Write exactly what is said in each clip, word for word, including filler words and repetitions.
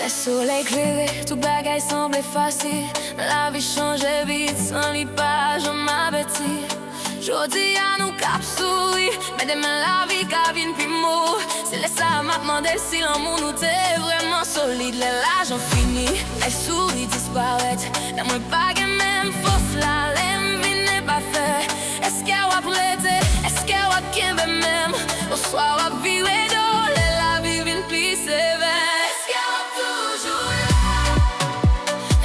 Lè solèy klere, tout bagay sanble fasil. Men lavi chanje vit san li pa janm avèti. Jodi a nou k ap souri, men demen lavi ka vin pi mou. Se lè sa a m ap mande si lanmou nou te vrèman solid. Lè lajan fini, lè souri disparèt, lè mwen pa gen menm fòs la, lè m vin enpafè. Èske w ap rete? Èske w ap kenbe menm? Oswa w ap vire do lè lavi vin pi sevè? Èske w ap toujou la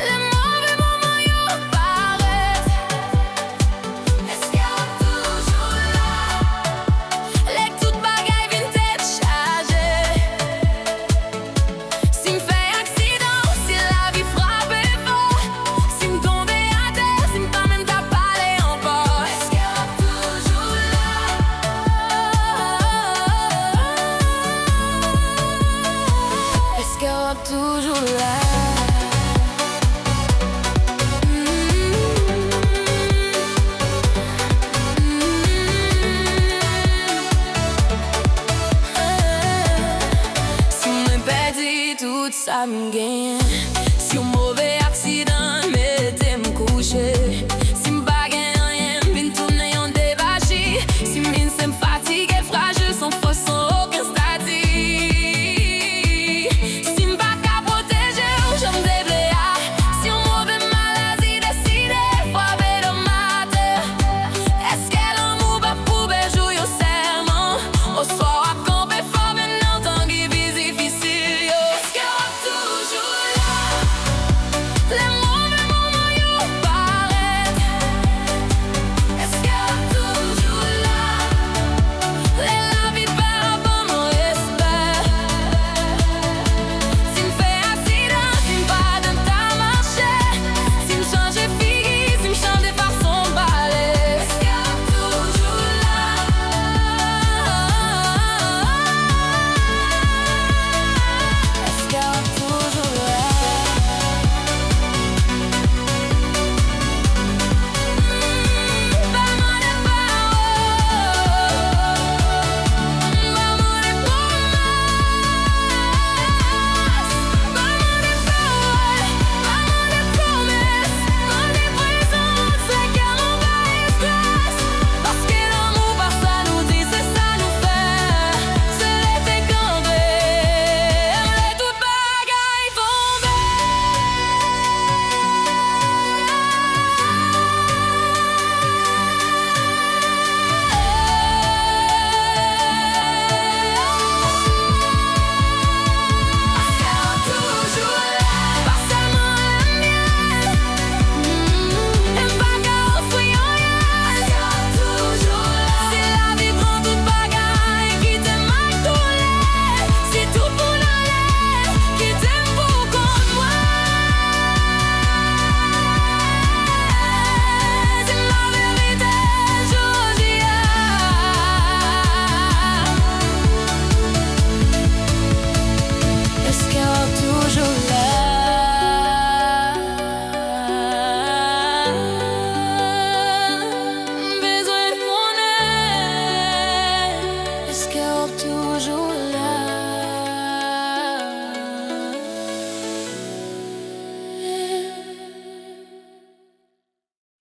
lè move moman yo parèt? Èske w ap toujou la lè tout bagay vin tèt chaje? Si m fè aksidan, si lavi frape fò, si m tonbe atè, si m pa menm ka pale ankò, èske w ap toujou la? Èske w ap toujou la? Si mwen pèdi tout sa m genyen,